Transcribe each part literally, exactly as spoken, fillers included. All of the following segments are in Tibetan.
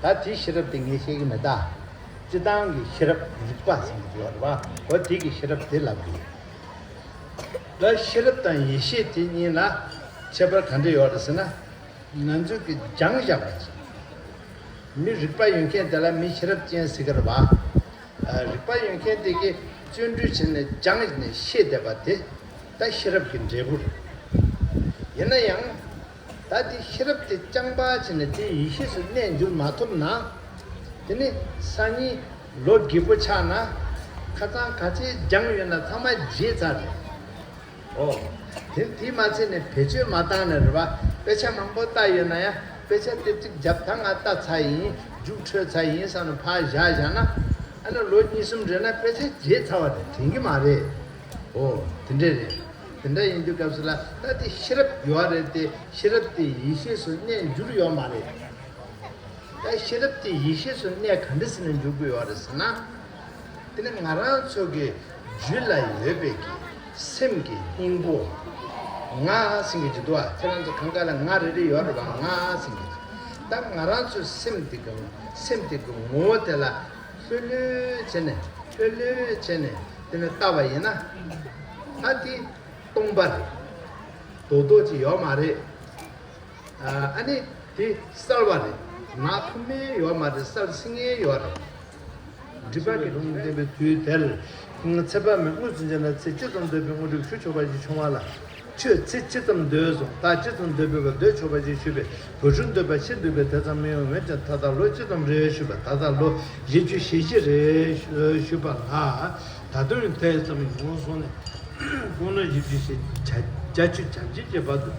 ད་དེའི་ཤེས་རབ་དེ་ངས་བཤད་ཀྱི་མེད་ད། སྤྱིར་བཏང་གི་ཤེས་རབ་རིག་པ་ཟེར་གྱི་ཡོད་རེད་བ། འོ་དེ་གི་ཤེས་རབ་དེ་ལབ་གི་ཡོད། ད་ཤེས་རབ་དང་ཡེ་ཤེས་དེ་གཉིས་ལ་ཁྱད་པར་ག་འདྲ་ཡོད་རེད་ཟེར་ན། ང་ཚོས་ཀྱི་སྦྱངས་བཞག་པ་ཅིག་མི་རིག་པ་ཡོད་མཁན་དེ་ལ་མི་ཤེས་རབ་ཅན་ཟེར་གི་རེད་བ། ཨ། རིག་པ་ཡོད་མཁན་དེ་གིས་བརྩོན་འགྲུས་བྱས་ནས་སྦྱངས་ནས་ཤེས་བསྡད་པ་དེ་ད་ཤེས་རབ་ཀྱི་འབྲས་བུ་རེད། ཡིན་ན་ཡང་ད་དེ་ཤེས་རབ་དེ་རྐྱང་པ་བྱས་ནས་དེ་ཡེ་ཤེས་སུ་གནས་འགྱུར་མ་ཐུབ་ན། དེ་ནི་སང་ཉིན་ལོ་རྒས་པོ་ཆགས་ན་ཁ་སང་ག་ཚད་སྦྱངས་ཡོད་ན་ཚང་མ་བརྗེད་ཚར་རེད། ཨོ། དེ་དེས་མ་ཚད་ནས་བེད་སྤྱོད་མ་བཏང་ནས་རེད་བ། དཔེ་ཆ་མང་པོ་ལྟ་ཡོད་ན་ཡང་དཔེ་ཆ་དེ་གཅིག་རྒྱབ། ད་ང་ལྟ་ཚར་ཡིན། རྒྱུགས་འཕྲོད་ཚར་ཡིན་བསམ་ནས་ཕར་བཞག་བཞག་ན། ཨ་ནི་ལོ་གཉིས་གསུམ་རེ་ན་དཔེ་ཆ་བརྗེད་ཚར་བ་དེ་དྲན་གྱི་མ་རེད། ཨོ། དེ་འདྲས་རེད། དེ་འདྲ་ཡིན་དུས་སྐབས་སུ་ལ་ད་དེ་ཤེས་རབ་ཡོད་རེད་དེ། ཤེས་རབ་དེ་ཡེ་ཤེས་སུ་གནས་འགྱུར་ཡོད་མ་རེད། ད་ཤེས་རབ་དེ་ཡེ་ཤེས་སུ་གནས་ག་འདྲ་ཟེར་ནས་འཇུག་དགོས་ཡོད་རེད་ཟེར་ན། དེ་ནི་ང་རང་ཚོ་གི་རྒྱུད་ལ་ཡོད་པའི་གི་སེམས་ཀྱི་སྙིང་པོ། ང་ཟེར་གྱི་འདུག་བ། ཁྱེད་རང་ཚོ་གང་ག་ལ་ང་རེ་རེ་ཡོད་རེད་བ། ང་ཟེར་གྱི། ད་ང་རང་ཚོའི་སེམས་དེ་གི་སེམས་དེ་གི་ངོ་བོ་དེ་ལ་ལྷོད་ལྷོད་བྱས་ནས། ལྷོད་ལྷོད་བྱས་ནས་དེ་ནི་བལྟ་བ་ཡིན་ན། ད་དེ་སྟོང་པ་རེད། རྡོག་རྡོག་ཅིག་ཡོད་མ་རེད། ཨ་ནི་དེ་གསལ་བ་རེད། ནག་ཐུམ་མེ་ཡོད་མ་རེད། གསལ་སིང་ངེ་ཡོད་རེད། སྒྲིབ་པ་གི་ལུང་བསྟན་པའི་དུས་དེར། ཚེ་དཔག་མེད་དངོས་སུ་མཇལ་ན། ཚེ་ཅི་ཙམ་འདོད་པའི་དངོས་གྲུབ་ཞུ་ཆོག་པ་ཞིག་བྱུང་བ་ལ། ཁྱོད་ཚེ་ཅི་ཙམ་འདོད་གསུངས། བདག་ཅི་ཙམ་འདོད་པའི་བ། འདོད་ཆོག་པ་ཞིག་ཞུས་པས། བུ་ཕྲུག་འདོད་པ་ཆེས་འདུག་པས་དེ་ཙམ་མི་ཡོང་། འོན་ཀྱང་ད་ལྟ་ལོ་ཅི་ཙམ་རེད་ཞུས་པ། ད་ལྟ་ལོ་བཞི་བཅུ་ཞེ་བཞི་རེད་ཞུས་པ་ལ། ད་དུང་དེ་ཙམ་ཡོང་སོང་ནས། དགུང་ལོ་བཞི་བཅུ་ཞེ་བརྒྱད་ཅུ་གྱ་གཅིག་གི་བར་དུ་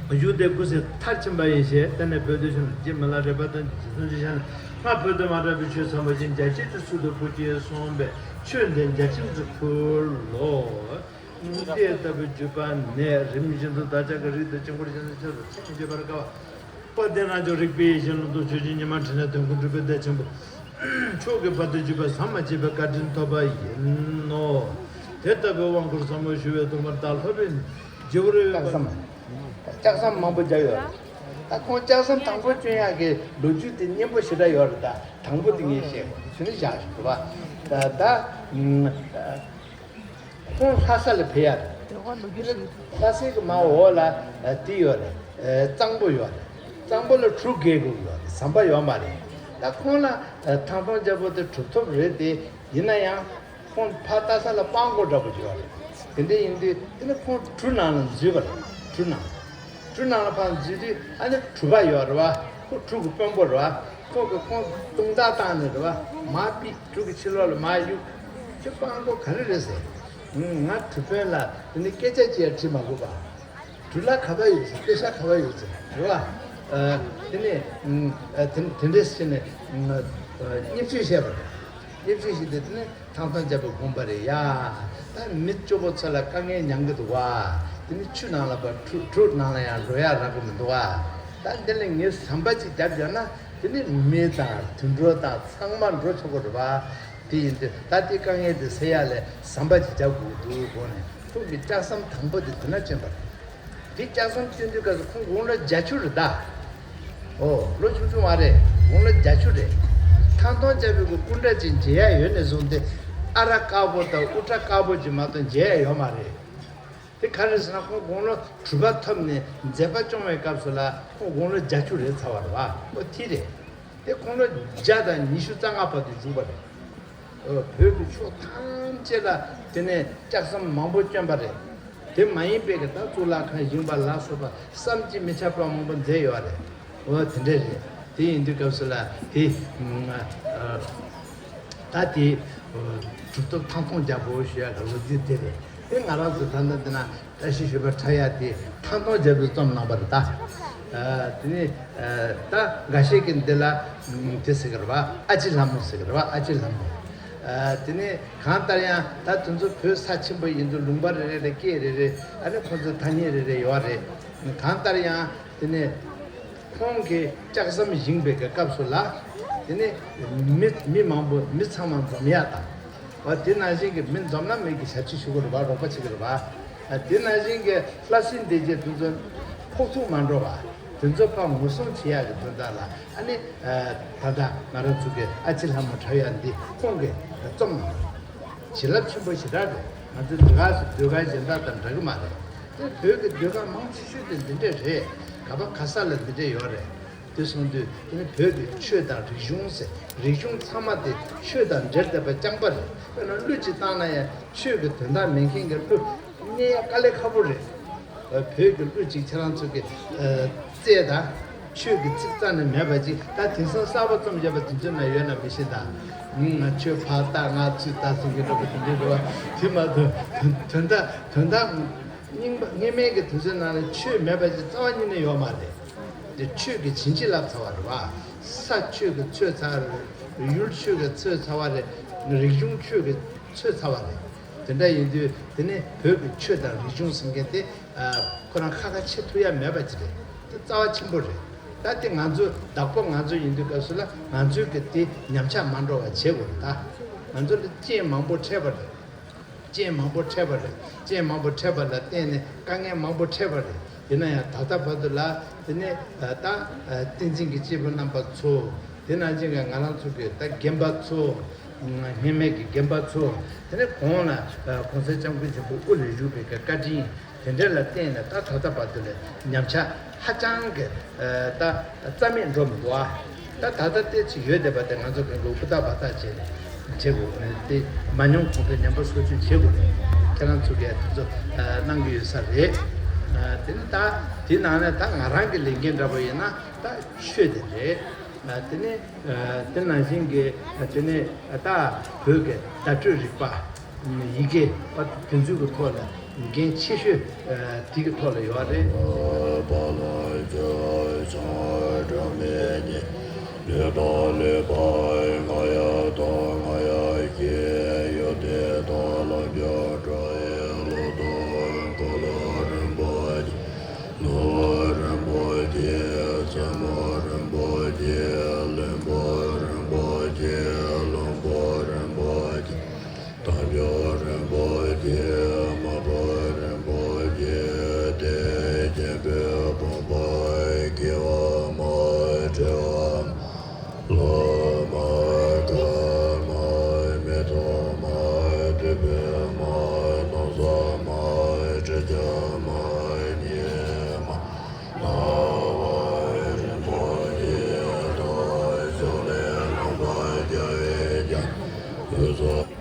བཞུགས་ཏེ་སྐུ་ཚེ་མཐར་ཕྱིན་པ་ཡིན་ཞེས། དེ་ནས་བོད་དུ་བྱོན་ནས་རྗེ་མི་ལ་རས་པ་དང་རྗེ་བཙུན་འཇིགས་བྱེད་ནས། སྔར་བོད་དུ་མ་གྲགས་པའི་ཆོས་ཟབ་མོ་ཞིག་རྒྱ་ཆེན་གྱི་ཚུལ་དུ་བཀོད་ཅིང་གསུངས་པས། ཆོས་འདི་རྒྱ་ཆེན་དུ་ཕུལ་ལོ། དེ་ལྟ་བུའི་བརྒྱུད་པ་ནས་རིམ་བཞིན་དུ་བདག་ཅག་གི་རིགས་དང་དཀྱིལ་འཁོར་གཞན་དང་ཆོས་སུ་ཚད་མེད་བརྗོད་པར་དཀའ་བ། དཔལ་ལྡན་རྣལ་འབྱོར་རིག་པའི་ཡེ་ཤེས་ལུང་དུ་ཆོས་ཀྱི་ཉི་མ་འཕྲིན་ལས་དོན་ཀུན་གྲུབ་པའི་བདེ་ཆེན་པོ་མཆོག་གི་བར་དུ་བརྒྱུད་པ་ཟམ་མ་ཆད་པའི་བཀའ་དྲིན་ཐོབ་པ་ཡིན་ནོ། དེ་ལྟ་བུའི་དབང་བསྐུར་ཟབ་མོ་ཞུ་བའི་སྟོན་པར་བདག་སློབ་དཔོན་རྗེ་བོར་ཡོད་པ། ལྕགས་ཟམ། ལྕགས་ཟམ་མང་པོ་བརྒྱབ་ཡོད་རེད། ད་ཁོང་ལྕགས་ཟམ་དང་པོ་བསྐྲུན་ཡག་གི་ལོ་རྒྱུས་དེ་སྙན་པོ་ཞེ་དྲག་ཡོད་རེད། ད་དང་པོ་དེ་ངས་བཤད་དགོས། དེ་ནི་བཞག་ཞུ་བ། ད་ད། ཁོང་ལྷ་ས་ལ་ཕེབས་ཡ་རེད། ལྷ་སའི་གི་མར་འོག་ལ་དེ་ཡོད་རེད། གཙང་པོ་ཡོད་རེད། གཙང་པོ་ལ་གྲུ་རྒལ་དགོས་ཡོད་རེད། ཟམ་པ་ཡོད་མ་རེད། ད་ཁོང་ལ་ཐང་སྟོང་རྒྱལ་པོ་དེ་གྲུབ་ཐོབ་རེད་དེ། ཡིན་ན་ཡང་ཁོང་ཕར་ལྟ་ས་ལ་སྤང་སྒོ་འདྲ་པོ་ཡོད་རེད། དེ་འདྲ་ཡིན་དུས་དེ་ནི་ཁོང་གྲུ་ནང་ལ་འཛུལ་བ་རེད། གྲུ་ནང་། གྲུ་ནང་ལ་ཕར་འཛུལ་དུས་ཨ་ནི་གྲུ་པ་ཡོད་རེད་བ། ཁོ་གྲུ་གི་དཔོན་པོ་རེད་བ། ཁོ་གི་ཁོང་དུང་བརྡ་བཏང་ནས་རེད་བ། མར་ཕུད། གྲུ་གི་ཕྱི་ལོགས་ལ་མར་གཡུག་ཁྱོད་སྤང་སྒོ་ག་རེ་རེད་ཟེར། ང་གྲུ་དཔོན་ལ་དེ་ནི་སྐད་ཆ་ཅིག་ཡང་དྲིས་མ་དགོས་པ། གྲུ་ལ་ག་པར་ཡོད་ཟེར། པེ་ཤ་ག་པར་ཡོད་ཟེར། རེད་བ། དེ་ནས་དེ་འདྲས་བྱས་ནས་བརྙས་བཅོས་བྱས་པ་རེད། བརྙས་བཅོས་བྱས་ཏེ་དེ་ནས་ཐང་སྟོང་རྒྱལ་པོ་དགོངས་པ་རེད་ཡ། ད་མི་སྐྱོ་པོ་ཚོ་ལ་དཀའ་ངལ་མྱང་གི་འདུག་བ། དེ་ནི་ཆུ་ནང་ལ་བ། གྲུ་གྲུ་ནང་ལ་ཡང་འགྲོ་ཡག་རག་གི་མི་འདུག་བ། ད་འདི་ལ་ངས་ཟམ་པ་ཅིག་བརྒྱབ་ཡོད་ན་དེ་ནི་མི་དང་དུད་འགྲོ་དང་ཚང་མ་འགྲོ་ཆོག་གི་རེད་པ། དེ་ཡིན་དུས་ད་དེ་དཀའ་ངལ་དེ་སེལ་ཡ་ལ་ཟམ་པ་ཅིག་བརྒྱབ་དགོས་འདུག་དགོངས་ནས་ཁོང་གི་ལྕགས་ཟམ་དང་པོ་དེ་དེ་ན་བསྐྲུན་པ་རེད། དེ་ལྕགས་ཟམ་བསྐྲུན་དུས་སྐབས་སུ་ཁོང་དགུང་ལོ་བརྒྱད་ཅུ་རེད་ད། ཨོ་ལོ་ཆུང་ཆུང་མ་རེད། དགུང་ལོ་བརྒྱད་ཅུ་རེད། ཐང་སྟོང་རྒྱལ་པོའི་གི་སྐུ་འདྲ་ཅིག་མཇལ་ཡ་ཡོད་ནས་བཟུང་སྟེ་ཨ་ར་དཀར་པོ་དང་དབུ་སྐྲ་དཀར་པོ་ཅིག་མ་གཏོགས་མཇལ་ཡ་ཡོད་མ་རེད། དེ་ག་རེ་ཟེར་ན་ཁོང་དགུང་ལོ་དྲུག་པ་ཐོབ་ནས་མཛད་པ་སྐྱོང་བའི་སྐབས་སུ་ལ་ཁོང་དགུང་ལོ་བརྒྱད་ཅུ་རེད་ཚར་བ་རེད་བ། ཨོ་དེ་རེད། དེ་ཁོང་ལོ་བརྒྱ་དང་ཉི་ཤུ་རྩ་ལྔ་བར་དུ་བཞུགས་པ་རེད། ཨོ་བོད་ཀྱི་ཕྱོགས་ཐམས་ཅད་ལ་དེ་ནས་ལྕགས་ཟམ་མང་པོ་བསྐྲུན་པ་རེད། དེ་མ་ཡིན་པའི་གི་ད་གཙུག་ལག་ཁང་བཞེངས་པ་ལ་སོགས་པ་བསམ་གྱིས་མི་ཁྱབ་པ་མང་པོ་མཛད་ཡོད་རེད། འོ་དེ་འདྲ་རེད། དེ་ཡིན་དུས་སྐབས་སུ་ལ་དེ་ད་དེ་གྲུབ་ཐོབ་ཐང་སྟོང་རྒྱལ་པོ་ཞུ་ཡ་གི་ལོ་རྒྱུས་དེ་རེད། དེ་ང་རང་ཚོ་ད་ལྟ་འདི་ན་བཀྲ་ཤིས་ཞོལ་པ་ཁྲ་ཡག་དེ་ཐང་སྟོང་རྒྱལ་པོས་རྩོམ་གནང་བ་རེད་ད། དེ་ནས་ད་འགའ་ཤས་ཀྱིས་འདི་ལ་དེ་ཟེར་གི་རེད་བ། ཨ་ཅེ་ལྷ་མོ་ཟེར་གི་རེད་བ། ཨ་ཅེ་ལྷ་མོ། དེ་ནས་གང་ལྟར་ཡང་ད་དེ་ཚོ་བོད་ས་ཆེན་པོ་ཡིན་དུས་ལུང་པ་རེ་རེ་ལ་སྐད་རེ་རེ། ཨ་ནི་ཁོ་ཚོ་ཐ་སྙད་རེ་རེ་ཡོད་རེད། གང་ལྟར་ཡང་དེ་ནས་ཁོང་གིས་ལྕགས་ཟམ་བཞེངས་པའི་གི་སྐབས་སུ་ལ་དེ་ནས་མི་མི་མང་པོ་མི་ཚང་མ་འཛོམས་ཡག་དང་། བ་དེ་ནང་བཞིན་གྱི་མི་འཛོམས་ན་མི་གི་ཞབས་ཕྱི་ཞུ་གི་རེད་བ། རོགས་པ་བྱེད་ཀྱི་རེད་བ། དེ་ནང་བཞིན་གྱི་ལྷ་སྲིན་སྡེ་བརྒྱད་དེ་ཚོ་ཕོག་ཐུག་མ་འགྲོ་བ། དེ་ཚོ་ཕར་ངོ་སྲུང་བྱེད་ཡག་གི་དོན་དག་ལ་ཨ་ནི། ད་ལྟ་ང་རང་ཚོ་གི་ཨ་ཅེ་ལྷ་མོ་ཁྲ་ཡག་འདི་ཁོང་གིས་རྩོམ་གནང་། བྱིན་རླབས་ཆེན་པོ་ཞེ་དྲག་རེད། ང་ཚོ་ཟློས་གར་ཟློས་གར་གཞན་དག་དང་འདྲ་གི་མ་རེད། དེ་བོད་ཀྱི་ཟློས་གར་མང་ཆེ་ཤོས་དེ་འདི་འདྲས་རེད། ག་པ་ག་ས་ལ་འདི་འདྲས་ཡོད་རེད། དེ་སོང་དུས་དེ་ནི་བོད་ཀྱི་ཆོས་དང་རིག་གཞུང་ཟེར། རིག་གཞུང་ཚང་མ་དེ་ཆོས་དང་འབྲེལ་བསྡད་པ་རྐྱང་པ་རེད། དཔེར་ན་གླུ་གཅིག་བཏང་ན་ཡང་ཆོས་ཀྱི་དོན་དག་མེད་མཁན་གྱི་གླུ་རྙེད་ཡ་དཀའ་ལས་ཁག་པོ་རེད། བོད་ཀྱི་གླུ་གཅིག་ཁྱེད་རང་ཚོ་གི་རྩལ་དང་ཆོས་ཀྱི་ཚིག་རྩ་ནས་མེད་པ་ཅིག་ད་དེང་སང་གསར་པ་རྩོམ་བཞག་པ་དེ་ཚོའི་ནང་ཡོད་ན་མི་ཤེས་ད། ང་ཆོས་ཕར་ལྟ་ང་ཚུར་ལྟ་ཟེར་གྱི་འདྲ་པོ་དེ་འདྲའི་འགྲོ་བ་དེ་མ་གཏོགས་དོན་དག་དོན་དག་རྙིང་པ་རྙིང་མའི་གི་དུས་ཚོད་ནང་ལ་ཆོས་མེད་པ་ཅིག་རྩ་བ་ཉིད་ནས་ཡོད་མ་རེད། དེ་ཆོས་ཀྱི་བྱིན་གྱིས་བརླབས་ཚར་བ་རེད་བ། ས་ཆོས་ཀྱི་ཚོས་ཚར་བ་རེད། ཡུལ་ཆོས་ཀྱི་ཚོས་ཚར་བ་རེད། རིག་གཞུང་ཆོས་ཀྱི་ཚོས་ཚར་བ་རེད། དེ་འདྲ་ཡིན་དུས་དེ་ནི་བོད་ཀྱི་ཆོས་དང་རིག་གཞུང་ཟེར་མཁན་དེ་ཁོ་རང་ཁ་ཁ་ཕྱེ་ཐུབ་ཡ་མེད་པ་ཅིག་རེད། དེ་རྩ་བ་ཆེན་པོ་རེད། ད་དེ་ང་ཚོ་བདག་པོ་ང་ཚོ་ཡིན་དུས་སྐབས་སུ་ལ་ང་ཚོའི་གི་དེ་ཉམས་ཆག་མ་འགྲོ་བ་བྱེད་དགོས་རེད་ད། ང་ཚོ་ལ་རྐྱེན་མང་པོ་འཕྲད་པ་རེད། རྐྱེན་མང་པོ་འཕྲད་པ་རེད། རྐྱེན་མང་པོ་འཕྲད་པ་ལ་བརྟེན་ནས་དཀའ་ངལ་མང་པོ་འཕྲད་པ་རེད། ཡིན་ན་ཡང་ད་ལྟ་བར་དུ་ལ་དེ་ནས་ད་བསྟན་འཛིན་གྱི་སྐྱེས་བུ་རྣམ་པ་ཚོ། དེ་ནང་བཞིན་གྱི་ང་རང་ཚོ་གི་ད་རྒན་པ་ཚོ། སྔོན་མའི་གི་རྒན་པ་ཚོ། དེ་ནས་གོང་ལ་གོང་ས་སྐྱབས་མགོན་ཆེན་པོ་དབུ་ལ་བཞུགས་པའི་གི་བཀའ་དྲིན་དེ་འདྲ་ལ་བརྟེན་ནས་ད་ད་ལྟ་བར་དུ་ལ་ཉམས་ཆག་ཧ་ཅང་གི་ད་རྩ་མེད་འགྲོ་མི་འདུག་ཨ། ད་ད་ལྟ་ཏོག་ཙམ་ཡོད་བསྡད་པ་དེ་ང་ཚོ་གི་ལུགས་པོ་ད་བར་ཐག་བྱས་ནས་བྱེད་དགོས་དེ་མ་མྱོང་གོང་འཕེལ་ཉམས་པ་སོར་ཆུད་བྱེད་དགོས་རེད། ཁྱེད་རང་ཚོ་གིས་དེ་ཚོ་གནང་གི་ཡོད་ས་རེད། དེ་ནི་ད་དེ་ནང་ནས་ད་ང་རང་གི་ལས་འགན་འདྲ་པོ་ཡིན་ན་ད་ཆོས་དེ་རེད། དེ་ནས་དེ་ནང་བཞིན་གྱི་དེ་ནས་ད་བོད་ཀྱི་བརྡ་སྤྲོད་རིག་པ། ཡི་གེ་པ་དེ་ཚོའི་གི་ཐོག་ལ་འགན་ཆེ་ཤོས་དེ་གི་ཐོག་ལ་ཡོད་རེད། དལ་འབྱོར་རིན་པོ་ཆེ་མ་བུ་རིན་པོ་ཆེ་དེ་སྐྱེས་བུ་ཕུང་པོ་སྐྱེ་བ་མ་འཆི་བ་མ་ལྷ་མ་དགྲ་མ་མི་ཐོབ་མ་སྒྲིབ་པའི་མ་ནམ་ཟག་མ་འཁྲི་ཆ་མ་ཉི་མ་ལྷ་བ་རིན་པོ་ཆེ་དང་ཕྱོགས་ལས་ལམ་པ་རྒྱལ་བའི་རྒྱལ་ཡུལ་སོགས།